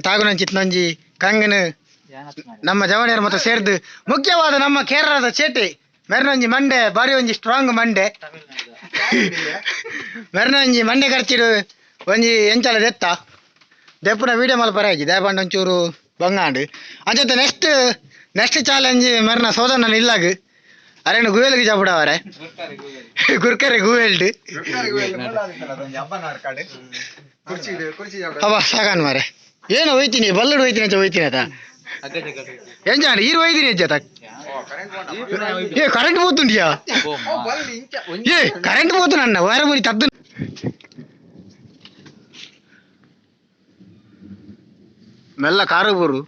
ತಾಗುನಂಚಿತ್ನೊಂಜಿ ಕಂಗನ ನಮ್ಮ ಜವಣಿಯರ ಮತ್ತೆ ಸೇರ್ದು ಮುಖ್ಯವಾದ ನಮ್ಮ ಕೇರಳದ ಚೇಟೆ ಮೆರ್ನೊಂಜಿ ಮಂಡೆ ಬಾರಿ ಒಂಜಿ ಸ್ಟ್ರಾಂಗ್ ಮಂಡೆ ಮೆರ್ನೊಂಜಿ ಮಂಡೆ ಖರ್ಚಿಡು ಒಂಜಿ ಎಂಚಲ ದೆತ್ತ ದೆಪ್ಪುನ ವೀಡಿಯೋ ಮಲ್ಪರ ಆಗಿ ದೇಪಂಡ ಒಂಚೂರು ಬಂಗಾಂಡ್ ಅಂಚತೆ ನೆಕ್ಸ್ಟ್ ನೆಕ್ಸ್ಟ್ ಚಾಲೆಂಜ್ ಮೆರ್ನ ಸೋದನ ಇಲ್ಲಾಗ ಅರೇನು ಗುವೆಲ್ಗೆ ಜಪುಡವರೆ ಗುರ್ಕರೆ ಗುವೆಲ್ಡ್ ಅವ ಸಾಗಾನ್ ಮಾರೆ. ಏನು ಹೋಯ್ತೀನಿ ಬಲ್ಲಡು ಹೋಯ್ತೀನಿ ಅಂತ ಹೋಯ್ತೀನಿ ಆತ ಎಂಜಾಂಡ ಈರು ಹೋಯ್ತೀನಿ ಅಜ್ಜ ತಕ್. ಏ ಕರೆಂಟ್ పోతుండియా? ఏ కరెంట్ పోతున్నా అన్న వారముని తద్దు. మెల్ల కారు బోరు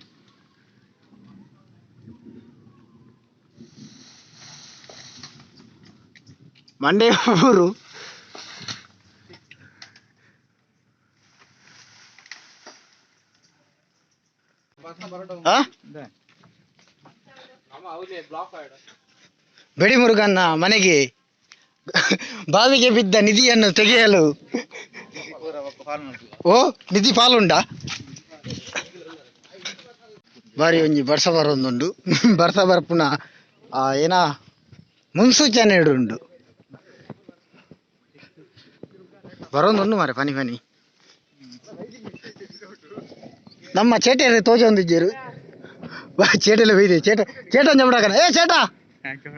మండే బోరు. ಬೆಡಿ ಮುರುಗನ್ನ ಮನೆಗೆ ಬಾವಿಗೆ ಬಿದ್ದ ನಿಧಿಯನ್ನು ತೆಗೆಯಲು. ಓ ನಿಧಿ ಪಾಲುಂಡ ಬಾರಿ ಒಂಜಿ ಬರ್ಸ ಬರೊಂದುಂಡು. ಬರ್ಸ ಬರ್ಪುನ ಆ ಏನ ಮುನ್ಸೂಚನೆ ಉಂಡು ಬರೋಂದುಂಡು ಮಾರೆ ಪನಿ ಪನಿ. ನಮ್ಮ ಚೇಟೆಯಲ್ಲಿ ತೋಜೊಂದಿಜ್ಜೆರು ಬಾ ಚೇಟೆಲ್ಲ ಬೈದೆ ಚೇಟ ಚೇಟನ್ ಜಂಪಡಕನ. ಏ ಚೇಟ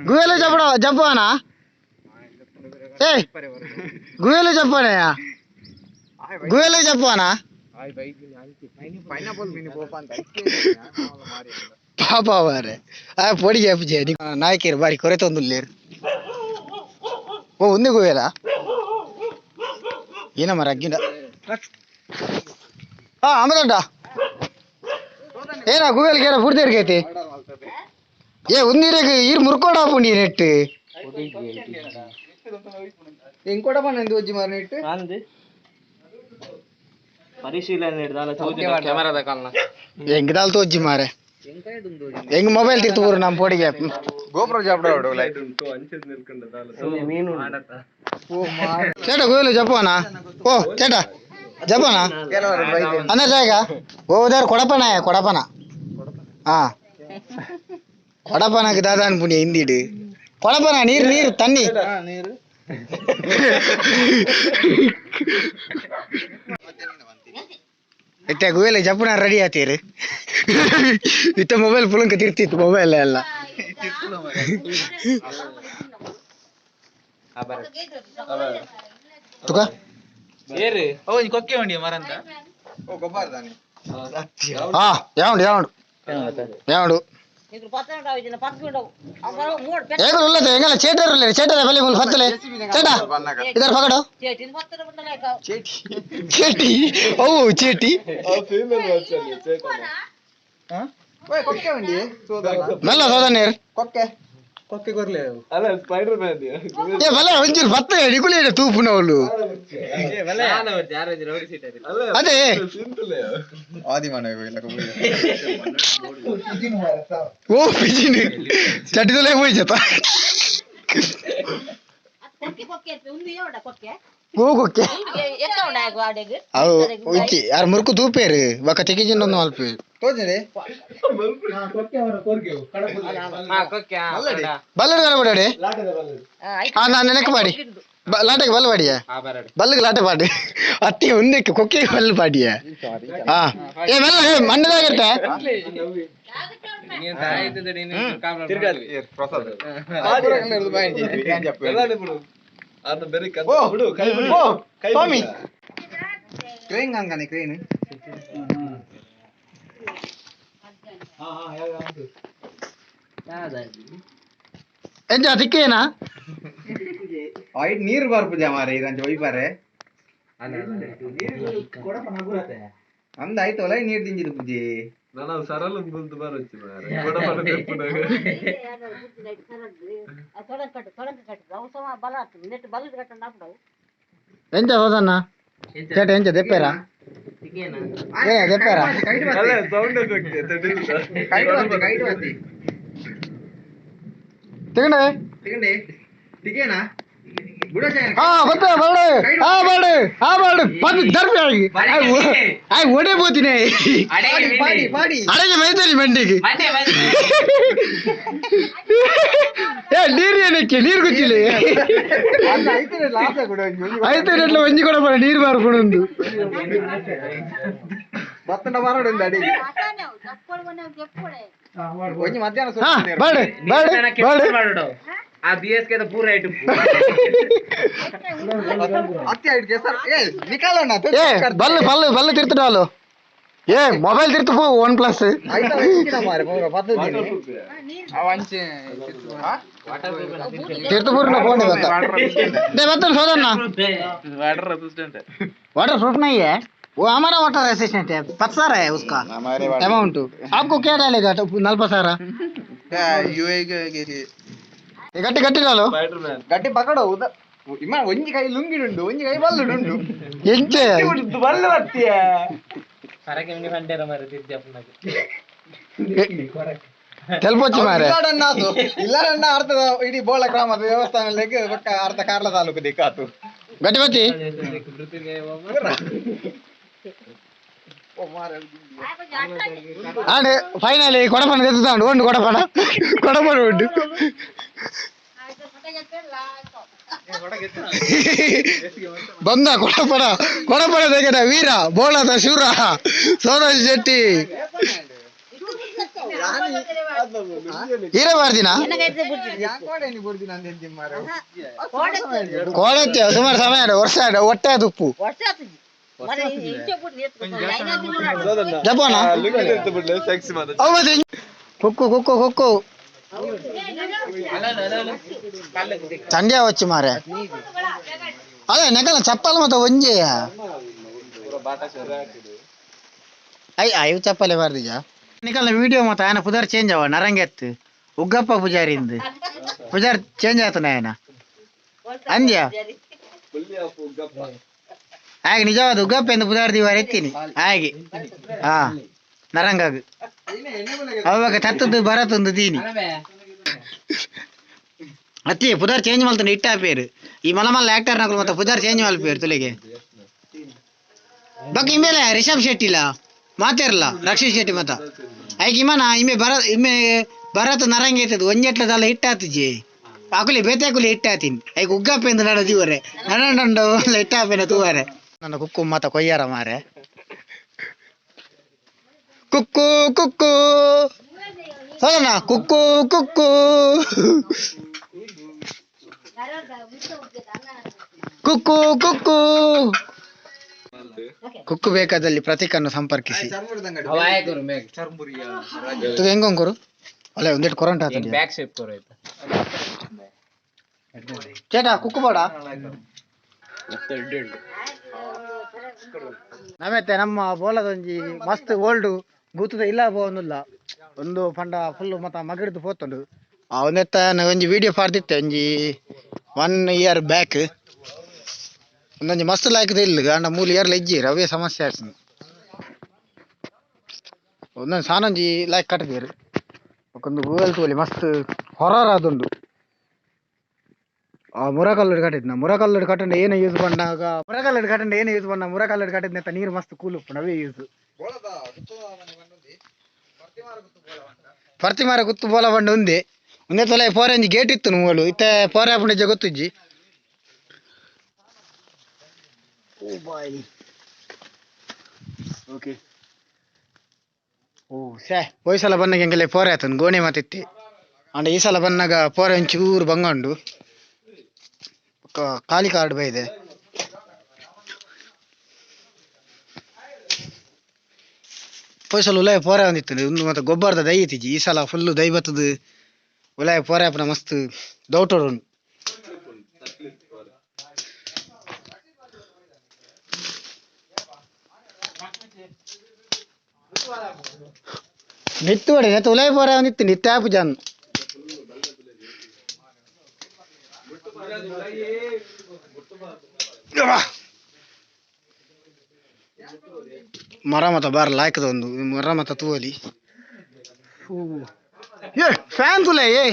ಗುವೆಲು ಜಂಪಡ ಜಂಪುವನಾ? ಏ ಗುವೆಲು ಜಂಪುವನಯ್ಯ ಗುವೆಲು ಜಂಪುವನಾ? ಪಾಪ ಮಾರೆ ಆ ಪೊಡಿ ಜಂಪುಜೆ ನಾಯಕಿಯರು ಬಾರಿ ಕೊರೆತೊಂದುಲ್ಲೇರು. ಓ ಒಂದೇ ಗುವೆಲ ಏನ ಮರ ಅಗ್ಗಿಂಡ. ಹಾ ಅಮದಡ್ಡ ಏನ ಗುವೆಲ್ ಗೇರ ಪೂರ್ತಿ ಏ ಉಂದಿರೆಗ್ ಈರ್ ಮುರ್ಕೋಡ ಪುಂಡಿ ನೆಟ್. ಎಂಕೊಡ ಪನ್ನೊಂದು ಒಂಜಿ ಮಾರ್ನೆ ಇಟ್ಟು ಪರಿಶೀಲನೆ ಕ್ಯಾಮರಾದ ಕಾಲ್ನ ಎಂಗ್ ದಾಲ್ ತೋಜ್ಜಿ ಮಾರೆ ಎಂಗ್ ಮೊಬೈಲ್ ತಿರ್ತು ಪೂರ ನಮ್ಮ ಪೋಡಿಗೆ. ಗೋಪುರ ಜಾಪಡ ಲೈಟ್. ಮೀನು. ಚೇಟ ಗುವೆಲು ಜಪ್ಪುವನಾ? ಓ ಚೇಟ ಜಪ್ಪನಾ ಅಂದ ಜಾಗ ಓ ಉದಾರ ಕೊಡಪನ ಕೊಡಪನ. ಹಾ ಕೊಡಪನಕ್ಕೆ ದಾದ ಅನ್ಪುಣಿ ಹಿಂದಿಡು ಕೊಡಪನ ನೀರು ನೀರು ತನ್ನಿ. ನೀರು. ಇತ್ತೆ ಗುವೆಲ್ ಜಪ್ಪುನ ರೆಡಿ ಆತೀರಿ. ಇತ್ತ ಮೊಬೈಲ್ ಪುಲಂಕ ತಿರ್ತಿತ್ತು ಮೊಬೈಲ್ ಎಲ್ಲ ತುಕ. ಏರು ಓ ಕೊಕ್ಕೆ ಉಂಡಿ ಮರಂತ ಓ ಗೊಬ್ಬರ ತಾನೆ. ಹಾ ಯಾവുಂಡು ಯಾವುಂಡು ಯಾವುಂಡು ಏಗುಲು ಉಲ್ಲದೆ ಎಂಗಲ ಚೇಟರ್ ಉಲ್ಲೇರು ಚೇಟರ ಬಲಿ ಮುಲ್ ಫತ್ತಲೆ ಚೇಟ ಇದರ ಪಕಡು ಚೇಟಿ ಓ ಚೇಟಿ. ಓಯ್ ಕೊಕ್ಕೆ ಉಂಡಿ ಮೆಲ್ಲ ಸೋದನೇರ್ ಕೊಕ್ಕೆ ಕೊಕ್ಕೆ ಕೊರ್ಲೆ. ಅಲ್ಲ ಸ್ಪೈಡರ್ ಮ್ಯಾನ್. ಏ ಬಲೆ ಒಂಚೂರು ಬತ್ತ ನಿಕುಲೇಡ ತೂಪುನವಳು. ಅದೇ ಆದಿಮಾನವ ಓ ಪಿಜಿನ್ ಚಟಿದಲ್ಲೇ ಹೋಯ್ ಜತ ಓ ಕೊಕ್ಕೆ ಅವು ಉಚ್ಚಿ ಯಾರು ಮುರುಕು ತೂಪೇರು ಬಕ್ಕ ತೆಗಿಜಿನ ಒಂದು ಮಲ್ಪೇರು. ತೋಜರೆ. ಬಲ್ಲಡು ಕನಪಡಾಡೆ. ಆ ನಾನು ನೆನಕು ಪಾಡಿ ಲಾಟಕ್ಕೆ ಬಲ್ಲ ಪಾಡಿಯ ಬಲ್ಲಿಗೆ ಲಾಟೆ ಪಾಡಿ ಅತ್ತಿ ಒಂದಕ್ಕೆ ಕೊಕ್ಕೆ ಬಲ್ಲು ಪಾಡಿಯ. ಹಾ ಏ ಮೆಲ್ಲ ಏ ಮಣ್ಣದಾಗಿರ್ತ. ಸ್ವಾಮಿ ಕ್ರೇನ್ ಹಂಗಾನೆ ಕ್ರೇನ್. ಎಂಚ ತಿಕ್ಕೇನಾ? ಐಟ್ ನೀರು ಬರ್ಪುಜ ಮಾರೆ ಇರಂಚ ಒಯ್ಪಾರೆ ಅಂದ ಆಯ್ತು ಅಲ್ಲ ನೀರು ದಿಂಜಿದು ಪೂಜೆ. ನಾನು ಸರಳ ಬುಲ್ದು ಬರೊಚ್ಚಿ ಮಾರೆ ಎಂಚ ಹೋದಣ್ಣ ಚೇಟ ಎಂಚ ದೆಪ್ಪೇರಾ ಏ ದೆಪ್ಪೇರಾ? ಅಲ್ಲ ಸೌಂಡ್ ಎಫೆಕ್ಟ್. ಕೈಟ್ ಬಂತಿ ಕೈಟ್ ಬಂತಿ. ತಿಗಂಡೆ ತಿಗಂಡೆ ತಿಗೇನಾ? ಹಾ ಗೊತ್ತ ಬರಡು, ಹಾ ಬರಡು, ಹಾ ಬರಡು, ಬಂದು ದರ್ಪಿ ಆಗಿ ಆಯ್ ಒಡೆ పోತೀನಿ. ಪಾಡಿ ಪಾಡಿ. ಅಡಗೆ ಮೈತರಿ ಮಂಡಿಗೆ. ಏ ನೀರು ಏನಕ್ಕೆ ನೀರು ಗುಚ್ಚಿಲಿ. ಐತೆ ಲಾಸ ಕೂಡ. ಐತೆ ರೆಟ್ಲ ಒಂಜಿ ಕೂಡ ಬರ ನೀರು ಬಾರ್ಕೊಂಡು. ಬತ್ತಂಡ ಬರಡು ಅಡಿ ಒಂಜಿ ಮಧ್ಯಾಹ್ನ. ಹಾ ಬಾಡು ಬಾಡು ಬಾಡು. ಆ ಬಿ ಎಸ್ ಕೆ ಪೂರ ಐಟು. ಅತ್ತಿ ಐಟ್ಗೆ ಸರ್ ಏ ನಿಕಾಲಣ್ಣ. ಏ ಬಲ್ಲು ಬಲ್ಲು ಬಲ್ಲು ತಿರ್ತು. ಏ ಮೊಬೈಲ್ ತಿರ್ತು ಪೋ ಒನ್ ಪ್ಲಸ್. ಮಾರೆ ಪೂರ ಪದ್ಧತಿ. ತಿರ್ತು ಪೂರ್ಣ ಫೋನ್ ಇದೆ. ಮತ್ತೆ ಸೋದಣ್ಣ. वाटर रेसिस्टेंट है. वाटर प्रूफ नहीं है वो, हमारा वाटर रेसिस्टेंट है. पत्थर है उसका अमाउंट. आपको क्या डालेगा तो नल पसारा ಗಟ್ಟಿ ಗಟ್ಟಿ ಡಾಲು. Spider man. ಗಟ್ಟಿ ಪಕಡು. ಉದ ಇಮ್ಮ ಒಂಜಿ ಕೈ ಲುಂಗಿಡುಂಡು, ಒಂಜಿ ಕೈ ಬಲ್ಲುಡುಂಡು. ಎಂಚೆ? ಬಲ್ಲು ಬರ್ತೀಯ. ತೆಲ್ಪೊಚ್ಚಿ ಮಾರೆ. ಇಲ್ಲಾಡಣ್ಣ ಅದು ಇಲ್ಲಾಡಣ್ಣ ಅರ್ಥದ ಇಡೀ ಬೋಳ ಗ್ರಾಮದ ದೇವಸ್ಥಾನ ಲೆಗ್ ಬೊಕ್ಕ ಅರ್ಧ ಕಾರ್ಲ ತಾಲೂಕು ದಿಕ್ಕಾತು. ಗಟ್ಟಿ ಬತ್ತಿ. ಓ ಮಾರೆ. ಆಂಡ್ ಫೈನಲಿ ಕೊಡಪನ ಎತ್ತುತ್ತಾಂಡು. ಉಂಡು ಕೊಡಪನ, ಕೊಡಪನ ಉಂಡು. ಬಂದ ಕೊಡಪನ, ಕೊಡಪನ ತೆಗೆದ ವೀರ ಬೋಳದ ಶೂರ ಸೋದರ ಶೆಟ್ಟಿ ಹೀರ ಬಾರ್ದಿನ. ಕೋಡತ್ತೆ ಸುಮಾರು ಸಮಯ ವರ್ಷ ಹೊಟ್ಟೆ ತುಪ್ಪು ಜಪಾನ. ಸೆಕ್ಸ್ ಮಾತ. ಅವು ಮತ್ತೆ ಕುಕ್ಕು ಕುಕ್ಕು ಕುಕ್ಕು ಚಂಡಿ వచ్చి ಮಾರೆ. ಅದೇ ನೆಕಲ ಚಪ್ಪಲ್ ಮತ್ತೆ ಒಂಜೆ. I I ಚಪ್ಪಲೆ ಬಾರ್ದಿಜ ನಿಕಲ್ನ ವಿಡಿಯೋ ಮತ್ತೆ ఆయన ಪುದಾರ್ ಚೇಂಜ್ ಅವ ನರಂಗೆತ್ತು ಉಗ್ಗಪ್ಪ ಪೂಜಾರಿಂದು ಪೂಜಾರ್ ಚೇಂಜ್ ಆತನ ఆయన ಅಂದ್ಯ. ಹಾಗೆ ನಿಜವಾದ ಉಗ್ಗಪ್ಪ ಎಂದು ಪುದಾರ್ ದಿವಾರ ಎತ್ತೀನಿ ಹಾಗೆ. ಹಾ ನರಂಗಾಗ ಅವಾಗ ತತ್ತದ್ದು ಬರತ್ತೊಂದು ದೀನಿ ಅತ್ತಿ ಪುದಾರ್ ಚೇಂಜ್ ಮಲ್ತಂಡು ಇಟ್ಟ ಪೇರು. ಈ ಮಲ ಮಲ್ಲ ಆಕ್ಟರ್ ನಕಲು ಮತ್ತೆ ಪುದಾರ್ ಚೇಂಜ್ ಮಲ್ಪೇರು ತುಲಿಗೆ ಬಕ್. ಇಮೇಲೆ ರಿಷಬ್ ಶೆಟ್ಟಿಲ ಮಾತೇರ್ಲ ರಕ್ಷಿತ್ ಶೆಟ್ಟಿ ಮತ್ತ ಐಕ್ ಇಮನ ಇಮೆ ಬರ ಇಮೆ ಭರತ್ ನರಂಗ ಐತದ ಒಂಜೆಟ್ಲದಲ್ಲ ಹಿಟ್ಟಾತುಜಿ ಅಕುಲಿ ಬೇತೆ ಅಕುಲಿ ಹಿಟ್ಟಾತೀನಿ. ಐಕ್ ಉಗ್ಗಪ್ಪ ಎಂದು ನಡ ದಿವರೆ ನಡ ಹಿಟ್ಟಾಪೇನ ತೂವರೆ. ನನ್ನ ಕುಕ್ಕು ಮತ ಕೊಯ್ಯಾರ ಮಾರೆ. ಕುಕ್ಕು ಕುಕ್ಕು ಸೋದಣ್ಣ ಕುಕ್ಕು ಕುಕ್ಕು ಕುಕ್ಕು ಕುಕ್ಕು ಕುಕ್ಕು. ಬೇಕಾದಲ್ಲಿ ಪ್ರತೀಕನ್ನು ಸಂಪರ್ಕಿಸಿ. ಇದು ಹೆಂಗೊಂಕರು ಅಲ್ಲ ಒಂದಿಟ್ಟು ಕೊರಂಟ ಆತಂಡಿ. ಬ್ಯಾಕ್ ಶೇಪ್ ಕೊರು ಆಯ್ತಾ. ಚೇಟ ಕುಕ್ಕು ಬೇಡ. ನಮ್ಮೆತ್ತೆ ನಮ್ಮ ಬೋಲದೊಂಜಿ ಮಸ್ತ್ ಓಲ್ಡ್ ಗೂತದ ಇಲ್ಲ ಪೋವೊಂದುಲ್ಲ. ಒಂದು ಪಂಡ ಫುಲ್ ಮತ ಮಗಿಡ್ದು ಪೋತುಂಡು. ಆ ಒಂದೆತ್ತ ಒಂಜಿ ವಿಡಿಯೋ ಪಾಡ್ದಿತ್ತೆ ಒಂಜಿ ಒನ್ ಇಯರ್ ಬ್ಯಾಕ್. ಒಂದೊಂಜಿ ಮಸ್ತ್ ಲಾಯ್ಕದ ಇಲ್ಲ ಅಂಡ ಮೂಲು ಇಯರ್ಲ ಇಜ್ಜಿ ಅವೇ ಸಮಸ್ಯೆ ಆಯ್ತು. ಒಂದೊಂದು ಸಾನೊಂಜಿ ಲಾಯ್ಕ್ ಕಟ್ಟದೀರು. ಒಂದು ಗೂಗಲ್ ತೋಲಿ ಮಸ್ತ್ ಹೊರರ್ ಆದುಂಡು. ಆ ಮುರಕಲ್ಲುಡು ಕಟ್ಟಿದ್ನ ಮುರಕಲ್ಲುಡು ಕಟ್ಟಂಡ ಏನು ಯೂಸ್ ಪಂಡಾಗ ಮುರಕಲ್ಲುಡು ಕಟ್ಟಂಡ ಏನು ಯೂಸ್ ಪಂಡ ಮುರಕಲ್ಲುಡು ಕಟ್ಟಿದ್ನ ನೀರು ಮಸ್ತ್ ಕೂಲ್ ಉಪ್ಪುಂಡು. ಅವೇ ಯೂಸ್. ಪ್ರತಿಮಾರ ಗುತ್ತು ಬೋಲ ಬಂಡು ಉಂದೆ ಉಂದೆ ತೊಲೆ ಪೋರೆಂಜಿ ಗೇಟ್ ಇತ್ತು ಮೂಲು ಇತ್ತೆ ಪೋರೆ ಆಪುಂಡಿಜ್ಜ ಗೊತ್ತುಜ್ಜಿ. ಓ ಬಾಯ್ ಓಕೆ. ಓ ಸೇ ಪೋಯ್ ಸಲ ಬನ್ನಾಗ ಎಂಗಲೆ ಪೋರೆ ಆತನ್ ಗೋಣೆ ಮಾತಿತ್ತಿ. ಅಂಡ ಈ ಸಲ ಬನ್ನಾಗ ಪೋರೆ ಒಂಚೂರು ಬಂಗಂಡು ಖಾಲಿ ಕಾರ್ಡ್ ಬೈದೆ. ಪೋಯ್ ಸಲ ಉಲಾಯ ಪೋರೆ ಒಂದಿತ್ತು ಒಂದು ಮತ್ತೆ ಗೊಬ್ಬರದ ದೈ ಇತ್ತಿಜಿ. ಈ ಸಲ ಫುಲ್ಲು ದೈ ಬತ್ತದು ಉಲಾಯ ಪೋರೆ ಆಪುನ ಮಸ್ತ್ ಡೌಟ್ ಉಂಡು. ನಿತ್ತು ಬಡೆ ನೆತ್ತ ಉಲಾಯ ಪೋರೆ ಒಂದಿತ್ತು ನಿತ್ಯ ಆಪು ಜಾನ್. ಮರ ಮತ ಬಾರ್ ಲಾಯ್ಕದ ಒಂದು ಮರ ಮತ ತೂವಲಿ. ಏ ಫ್ಯಾನ್ ತುಲೆ, ಏ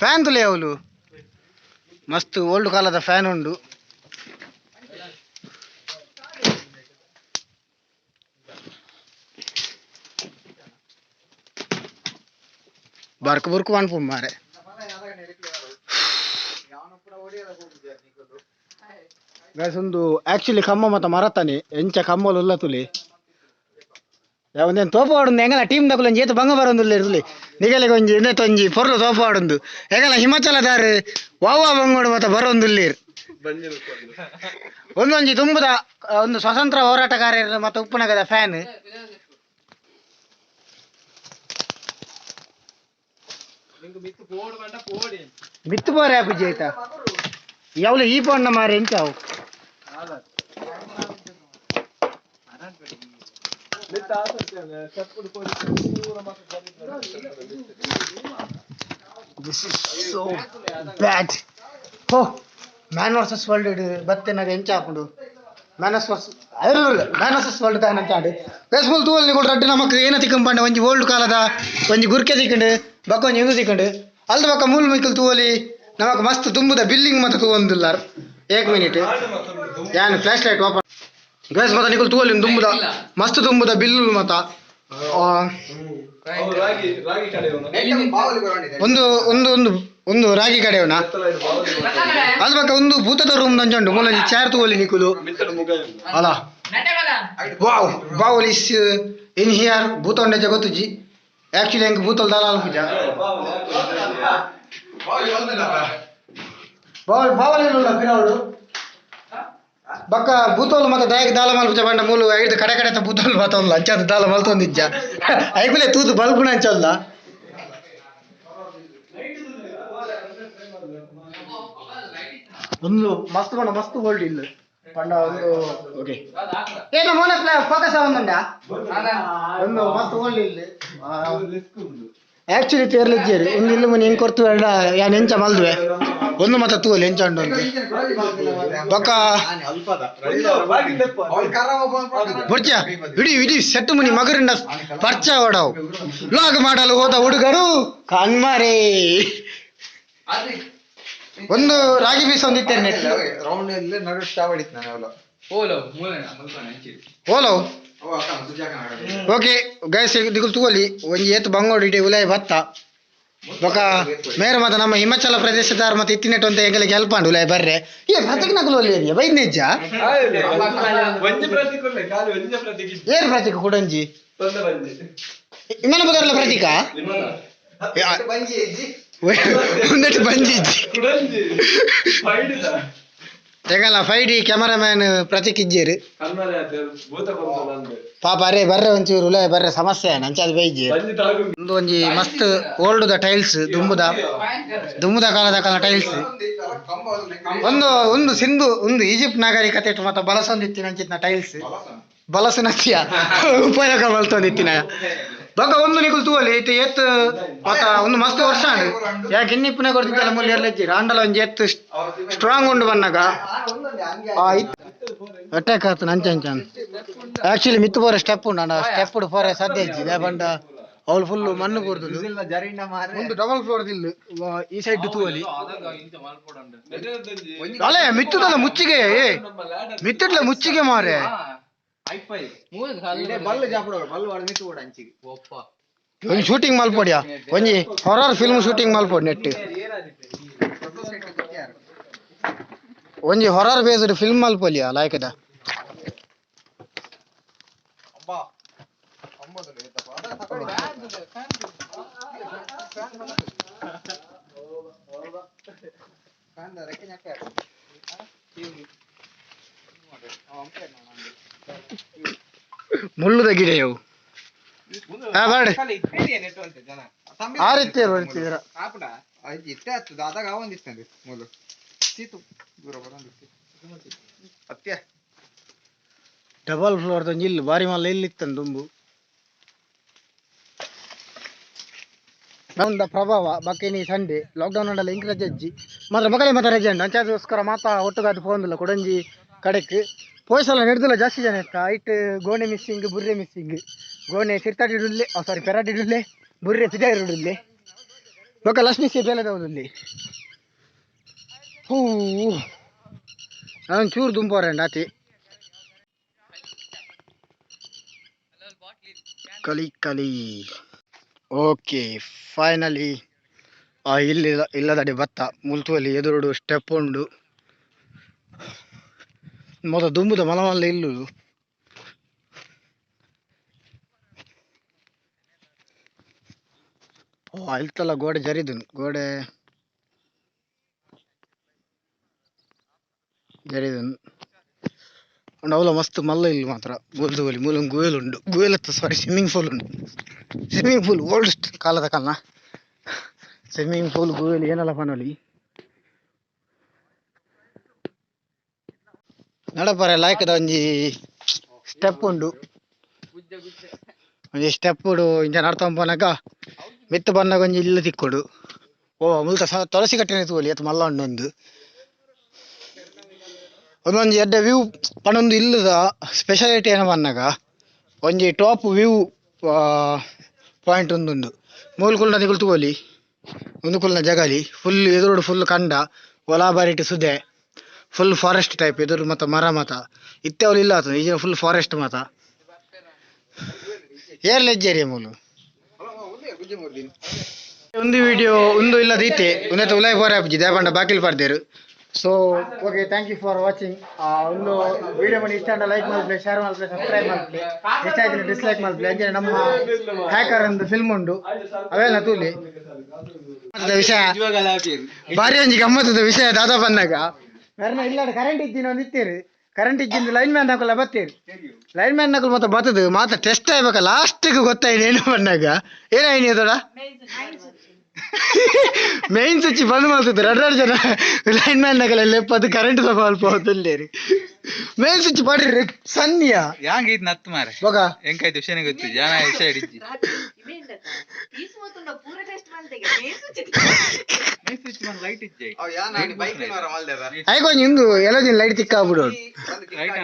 ಫ್ಯಾನ್ ತುಲೆ ಅವಳು. ಮಸ್ತ್ ಓಲ್ಡ್ ಕಾಲದ ಫ್ಯಾನ್ ಉಂಡು. ಬರ್ಕ್ ಬುರ್ಕು ಮನ್ಪು ಮಾರೆ. ಗೈಸ್, ಒಂದು ಆಕ್ಚುಲಿ ಕಮ್ಮ ಮತ ಮರತಾನೆ ಎಂಚ ಕಮ್ಮಲು ಉಲ್ಲ ತುಲಿ. ಒಂದೇನು ತೋಪ ಆಡುಂದು ಎಂಗಲ ಟೀಮ್ ದಕುಲು ಒಂಜಿ ಏತ್ ಬಂಗ ಬರೊಂದುಲ್ಲೆರ್ ತುಲಿ. ನಿಗಲೆಗ್ ಒಂಜಿ ಉಂದೆತ ಒಂಜಿ ಪೊರ್ಲು ತೋಪ ಆಡುಂದು. ಎಂಗಲ ಹಿಮಾಚಲದಾರ್ ವಾವಾ ಬಂಗೋಡು ಮತ ಬರೊಂದುಲ್ಲೆರ್. ಒಂದೊಂಜಿ ತುಂಬುದ ಒಂದು ಸ್ವತಂತ್ರ ಹೋರಾಟಗಾರರ ಮತ್ತು ಉಪ್ಪುನಗದ ಫ್ಯಾನ್. ಮಿತ್ತು ಪೋರೆ ಆಪುಜಿ ಆಯ್ತಾ? ಯಾವ್ಲ ಈ ಪೋಣ್ಣ ಮಾರೆ ಎಂಚ ಅವು? This is so bad. Oh, man versus world ಬತ್ತೆನಾಗ ಎಂಚ ಹಾಕೊಂಡು ಮ್ಯಾನ್ ವರ್ಸಸ್ ವರ್ಲ್ಡ್ ತಾನ ಅಂತ ಆಡು. ಫೇಸ್ಬುಕ್ ತೂವಲ್ ನಿಗುಲ್ ರಡ್ಡ್ ನಮಕ್ ಏನ ತಿಕ್ಕಂಪಂಡ ಒಂಜಿ ಓಲ್ಡ್ ಕಾಲದ ಒಂಜಿ ಗುರ್ಕೆ ತಿಕ್ಕಂಡು, ಬೊಕ್ಕ ಒಂಜಿ ಇಂದು ತಿಕ್ಕಂಡು. ಅಲ್ದ ಬೊಕ್ಕ ಮೂಲ್ ಮಿಕ್ಕಲ್ ತೂವಲಿ ನಮಕ್ ಮಸ್ತ್ ತುಂಬುದ ಬಿಲ್ಡಿಂಗ್ ಮತ ತೂವೊಂದುಲ್ಲಾರ್. ಏಕ್ ಮಿನಿಟ್, ಯಾನ್ ಫ್ಲಾಶ್ ಲೈಟ್ ಓಪನ್. ಗೈಸ್, ಮತ ನಿಕುಲ್ ತೂವಲಿ ತುಂಬುದ ಮಸ್ತ್ ತುಂಬುದ ಬಿಲ್ಲು ಮತ. ರಾಗಿ ರಾಗಿ ಕಡೆಯವನು. ಒಂದು ಒಂದು ಒಂದು ಒಂದು ರಾಗಿ ಕಡೆಯವನ. ಅದ್ ಬೊಕ್ಕ ಒಂದು ಭೂತದ ರೂಮ್ ನಂಜುಂಡು. ಮೂಲೊಂಜಿ ಚೇರ್ ತೂವಲಿ ನಿಕುಲು. ಅಲ್ಲ, ವಾವ್, ಬಾವುಲ್ is in here. ಭೂತ ಉಂಡೆ ಗೊತ್ತುಜಿ. ಆಕ್ಚುಲಿ ಎಂಕ್ ಭೂತಲ್ ದಾಲ ಪೂಜಾ ಬಾವಲ್ ಬಾವಲ್ ಇಲ್ಲ ಪಿರವುಡು. ಬೊಕ್ಕ ಭೂತೋಲು ಮತ್ತೆ ದಾಯಕ ದಾಲ ಮಲ್ಪುಜ ಪಂಡ ಮೂಲು ಐದು ಕಡೆ ಕಡೆ ಭೂತೋಲು ಬತ್ತೊಲ್ಲ. ಅಂಚಾದ ದಾಲ ಮಲ್ತೊಂದಿಜ್ಜ. ಐಕುಲೆ ತೂದು ಬಲ್ಪುನ ಅಂಚಲ್ಲ. ಒಂದು ಮಸ್ತ್ ಪಂಡ ಮಸ್ತ್ ಗೋಲ್ಡ್ ಇಲ್ಲ ಪಂಡ ಒಂದು. ಓಕೆ, ಏನ ಮೋನ ಫೋಕಸ್ ಆವೊಂದುಂಡ. ಒಂದು ಮಸ್ತ್ ಓಲ್ಡ್ ಇಲ್ಲ ಆಕ್ಚುಲಿ. ತೇರ್ಲಿಜ್ಜೇರು ಒಂದು ಇಲ್ಲಿ ಮುನಿ ಹೆಂಗ್ ಕೊರ್ತು ಬೇಡ. ಯಾನ್ ಎಂಚ ಮಲ್ದುವೆ ಒಂದು ಮತ ತೂವಲಿ ಎಂಚ ಉಂಡು ಅಂತ. ಬೊಕ್ಕ ಬೊರ್ಚ ಇಡೀ ಇಡೀ ಸೆಟ್ ಮುನಿ ಮಗರಿಂದ ಪರ್ಚ ಓಡವು. ಲಾಗ್ ಮಾಡಲು ಹೋದ ಹುಡುಗರು ಕಣ್ಮಾರೆ. ಒಂದು ರಾಗಿ ಬೀಸ ಒಂದು ಇತ್ತೇನೆ ನೆಟ್. ರೌಂಡ್ ಇಲ್ಲಿ ನಡು ಚಾವಡಿತ್ತು ನಾನು ಅವಳು. ಓಲೋ. ಓಕೆ ಗೈಸ್, ದಿಗುಲ್ ತೂವಲಿ ಒಂಜಿ ಏತ್ ಬಂಗೋಡು ಇಡೀ ಉಲಾಯಿ ಬತ್ತ. ಬೊಕ ಮೇರೆ ಮತ ನಮ್ಮ ಹಿಮಾಚಲ ಪ್ರದೇಶದಾರ್ ಮತ್ತೆ ಇತ್ತಿನೆಟ್ ಅಂತ ಎಂಗಲಿಗೆ ಹೆಲ್ಪ್ ಆಂಡ್ ಉಲಾಯಿ ಬರ್ರೆ. ಏ ಪ್ರತೀಕ್ ನಕಲು ಒಲ್ಲಿ ಏರಿಯಾ ಬೈದ್ನೆಜ್ಜ. ಒಂಜಿ ಪ್ರತೀಕ್ ಉಲ್ಲೆ, ಖಾಲಿ ಒಂಜಿ ಪ್ರತೀಕ್. ಏರ್ ಪ್ರತೀಕ್ ಕುಡಂಜಿ? ತೊಂದರೆ ಬಂಜಿ. ಇಮ್ಮನ ಬದರ್ಲ ಪ್ರತೀಕ ಒಂದೆಟ್ಟು ಬಂಜಿ ಇಜ್ಜಿ. ಕುಡಂಜಿ ಫೈಡಿದ. ತೆಗಲ 5D cameraman Prateek ಇಜ್ಜೇರು. ಕನ್ನಡ ಭೂತ ಬಂದ ನಂದು. ಪಾಪ ಅರೆ ಬರ್ರೆ, ಒಂಚೂರು ಉಲಾಯಿ ಬರ್ರೆ ಸಮಸ್ಯೆ ಅಂಚಾದ ಬೈಜಿ. ಬಂಜಿ ತಾಗು. ಒಂದು ಒಂಜಿ ಮಸ್ತ್ ಓಲ್ಡ್ ದ ಟೈಲ್ಸ್, ದುಂಬುದ ದುಂಬುದ ಕಾಲದ ಕಾಲ ಟೈಲ್ಸ್. ಒಂದು ಒಂದು ಸಿಂಧು ಒಂದು ಈಜಿಪ್ಟ್ ನಾಗರಿಕತೆ ಮತ್ತೆ ಬಳಸೊಂದಿತ್ತಿನ ಅಂಚಿತ್ತಿನ ಟೈಲ್ಸ್ ಬಲಸುನಚ್ಚಿಯ ಉಪಯೋಗ ಮಲ್ತೊಂದಿತ್ತಿನ. ಬೊಕ ಒಂದು ನಿಕುಲ್ ತೂವಲಿ ಇತ್ತೆ ಏತ್ ಮತ ಒಂದು ಮಸ್ತ್ ವರ್ಷ ಆಂಡ್. ಯಾಕೆ ಇನ್ನಿಪ್ಪುನ ಕೊಡ್ತಿದ್ದಲ್ಲ ಮೂಲ ಎರ್ಲೆಜ್ಜಿ ಆಂಡಲ ಒಂಜಿ ಏತ್ ಸ್ಟ್ರಾಂಗ್ ಉಂಡು ಬನ್ನಗ ಅಟ್ಯಾಕ್ ಆತು ಅಂಚ ಅಂಚ. ಆಕ್ಚುಲಿ ಮಿತ್ತು ಪೋರೆ ಸ್ಟೆಪ್ ಉಂಡು ಅಣ್ಣ. ಸ್ಟೆಪ್ ಪೋರೆ ಸಾಧ್ಯ ಇಜ್ಜಿ ದಾಯೆ ಪಂಡ ಅವಳು ಫುಲ್ ಮಣ್ಣು ಕೂರ್ದುಂಡು. ಒಂದು ಡಬಲ್ ಫ್ಲೋರ್ ದಿಲ್ಲು. ಈ ಸೈಡ್ ತೂವಲಿ. ಅಲೆ ಮಿತ್ತುದಲ್ಲ ಮುಚ್ಚಿಗೆ, ಏ ಮಿತ್ತುಡ್ಲ ಮುಚ್ಚಿಗೆ ಮಾರೆ. ಬಲ್ಲು ಜಾಪಡ ಬಲ್ಲು ವಾಡ ಮಿತ್ತು ಕೂಡ ಅಂಚಿಗೆ. ಒಂಜಿ ಶೂಟಿಂಗ್ ಮಲ್ಪೊಡಿಯ, ಒಂಜಿ ಹಾರರ್ ಫಿಲ್ಮ್ ಶೂಟಿಂಗ್ ಮಲ್ಪೊಡಿ ನೆಟ್. ಒಂಜಿ ಹಾರರ್ ಬೇಸ್ಡ್ ಫಿಲ್ಮ್ ಮಲ್ಪೊಲಿಯ ಲಾಯ್ಕದ. ಮುಳ್ಳುದ ಗಿಡ ಇವು. ಹಾ ಬಾಡಿ ಆ ರೀತಿ ಬರ್ತಿದ್ದೀರ. ಇತ್ತೆ ಆಗ್ತದೆ ಅದಾಗ ಒಂದಿಸ್ತಂದೆ ಮೂಲು ಸೀತು ದೂರ ಬರೋಂದಿತ್ತು ಅತ್ಯ. ಡಬಲ್ ಫ್ಲೋರ್ ಒಂಜಿ ಇಲ್ಲು ಬಾರಿ ಮಲ್ಲ ಇಲ್ಲಿ ಇತ್ತಂದು ದುಂಬು. ದ ಪ್ರಭಾವ ಬಕ್ಕ ಇನಿ ಸಂಡೆ ಲಾಕ್ಡೌನ್ ಉಂಡಲ್ಲ ಇಂಕ್ ರಜೆ ಅಜ್ಜಿ ಮಾತ್ರ ಮಗಲೇ ಮಾತ್ರ ರಜೆ ಉಂಡು. ಅಂಚಾದೋಸ್ಕರ ಮಾತಾ ಒಟ್ಟುಗಾದ್ ಪೋಂದಿಲ್ಲ ಕೊಡಂಜಿ ಕಡೆಕ್ ಪೋಯ್ಸಲ ನೆಡ್ದಿಲ್ಲ ಜಾಸ್ತಿ ಜನ ಇತ್ತ. ಐಟ್ ಗೋಣೆ ಮಿಸ್ಸಿಂಗ್, ಬುರ್ರೆ ಮಿಸ್ಸಿಂಗ್. ಗೋಣೆ ಸಿರ್ತಾಡಿಡುಲ್ಲೆ, ಸಾರಿ, ಪೆರಾಡಿಡುಲ್ಲೆ, ಬುರ್ರೆ ಪಿದಾಯಿಡುಲ್ಲೆ. ಬೊಕ್ಕ ಲಕ್ಷ್ಮೀ ಸಿ ಬೇಲೆದವುದುಲ್ಲೆ. ಹೂ, ನಾನು ಚೂರು ದುಂಪೋರೆ ಆತಿ. ಕಲಿ ಕಲಿ. ಓಕೆ, ಫೈನಲಿ ಆ ಇಲ್ಲಿ ಇಲ್ಲದಡಿ ಭತ್ತ ಮುಲ್ತುವಲ್ಲಿ ಎದುರುಡು ಸ್ಟೆಪ್ ಉಂಡು. ಮೊದ ದುಂಬುದ ಮಲ ಮಲ್ಲ ಇಲ್ಲು. ಓ, ಅಲ್ತಲ್ಲ ಗೋಡೆ ಜರಿದುನು, ಗೋಡೆ ಜರಿದುನು. ಅಂಡ್ ಅವಲ ಮಸ್ತ್ ಮಲ್ಲ ಇಲ್ಲು ಮಾತ್ರ. ಮುಲ್ದುವಲಿ ಮೂಲ ಗುವೆಲ್ ಉಂಡು, ಗುವೆಲ್ ಅತ್ತ, ಸಾರಿ, ಸ್ವಿಮ್ಮಿಂಗ್ ಪೂಲ್ ಉಂಡು. ಸ್ವಿಮ್ಮಿಂಗ್ ಪೂಲ್ ಓಲ್ಡ್ ಕಾಲದ ಕಾಲನ ಸ್ವಿಮ್ಮಿಂಗ್ ಪೂಲ್, ಗುವೆಲ್ ಏನಲ್ಲ ಪನೊಲಿ. ನಡಪರೆ ಲಾಯ್ಕದ ಒಂಜಿ ಸ್ಟೆಪ್ ಉಂಡು. ಒಂಜಿ ಸ್ಟೆಪ್ ಉಂಡು. ಇಂಚ ನಡ್ತೊಂದು ಮಿತ್ತು ಬನ್ನಗ ಒಂಜಿ ಇಲ್ಲು ತಿಕ್ಕೊಡು. ಓ, ಮುಲ್ತ ತುಳಸಿ ಕಟ್ಟೆನೆ ತೂವೊಲಿ ಏತ್ ಮಲ್ಲ ಉಂಡು. ಒಂದು ಒಂದೊಂಜಿ ಎಡ್ಡೆ ವ್ಯೂ ಪನೊಂದು. ಇಲ್ಲದ ಸ್ಪೆಷಾಲಿಟಿ ಏನ ಪನ್ನಗ ಒಂಜಿ ಟಾಪ್ ವ್ಯೂ ಪಾಯಿಂಟ್ ಒಂದುಂಡು. ಮೂಲು ಕುಲ್ನ ನಿಕುಲು ತೂವೊಲಿ. ಉಂದು ಕುಲ್ನ ಜಗಲಿ ಫುಲ್ ಎದುರುಡು ಫುಲ್ ಕಂಡ, ಒಲಾ ಬಾರಿಟ್ ಸುದೆ, ಫುಲ್ ಫಾರೆಸ್ಟ್ ಟೈಪ್. ಎದುರು ಮತ ಮರ ಮತ ಇತ್ತೆ ಅವ್ಲು ಇಲ್ಲ ಆತುಂಡು. ಈಜಿನ ಫುಲ್ ಫಾರೆಸ್ಟ್ ಮಾತ. ಏರ್ ಲೆಜ್ಜೇರಿ ಮೂಲು. ಒಂದು ವಿಡಿಯೋ ಒಂದು ಇಲ್ಲ ದೀತೆ. ಒಂದೈತೆ ಉಲಾಯ್ ಪೋರೆ ಆಪುಜಿ, ದಾಯೆ ಬಾಕಿಲ್ ಪಾಡ್ದೇರು. So okay, thank you for watching. ಒಂದು ವಿಡಿಯೋ ಮಾಡಿ ಇಷ್ಟ ಲೈಕ್ ಮಲ್ಪಲೆ, ಶೇರ್ ಮಲ್ಪಲೆ, ಸಬ್ಸ್ಕ್ರೈಬ್ ಮಲ್ಪಲೆ. ಇಷ್ಟ ಆಯ್ತು ಡಿಸ್ಲೈಕ್ ಮಲ್ಪಲೆ. ಅಂಚನೆ ನಮ್ಮ ಹ್ಯಾಕರ್ ಒಂದು ಫಿಲ್ಮ್ ಉಂಡು, ಅವೆಲ್ಲ ತೂಲಿ. ಗಮ್ಮತ್ತದ ವಿಷಯ, ಬಾರಿ ಒಂಜಿ ಗಮ್ಮತ್ತದ ವಿಷಯ. ದಾದಾ ಬಂದಾಗ ಮೆರ್ನ ಇಲ್ಲ, ಕರೆಂಟ್ ಇಜ್ಜಿನ ಒಂದು ಇತ್ತೀರಿ. ಕರೆಂಟ್ ಇಜ್ಜಿಂದ ಲೈನ್ ಮ್ಯಾನ್ ಹಾಕಲ್ಲ ಬತ್ತೀರಿ. ಲೈನ್ ಮ್ಯಾನ್ ನಕಲ್ ಮತ್ತೆ ಬತ್ತದು ಮಾತ ಟೆಸ್ಟ್ ಆಗ್ಬೇಕ. ಲಾಸ್ಟಿಗೆ ಗೊತ್ತಾಯ್ತು. ಏನು ಬಂದಾಗ ಏನಾಯ್ತು ಅದೋಡ? ಮೇನ್ ಸ್ವಿಚ್ ಬಂದ್ ಮಾಡ್ತಿದ್ರು. ಎರಡು ಎರಡು ಜನ ಲೈನ್ ಮ್ಯಾನ್ ನಕಲ್ ಲೆಪ್ಪದು ಕರೆಂಟ್ ಸ್ವಲ್ಪ ಹೋಗ್ತಿಲ್ಲೇರಿ. ಮೇನ್ ಸ್ವಿಚ್ ಪಾಡ್ರಿ ಸನ್ನಿಯ. ಯಾಂಗ್ ಇದ್ ನತ್ತು ಮಾರೆ. ಬೊಗ ಎಂಕಾಯ್ತು ವಿಷಯನೇ ಗೊತ್ತು ಜನ ವಿಷಯ ಹಿಡಿಜಿ. ಲೈಟ್ ಇಜ್ಜೆ. ಆಯ್ಕೊ ಇಂದು ಎಲ್ಲ ಲೈಟ್ ತಿಕ್ಕ ಆಗ್ಬಿಡು. ಲೈಟ್.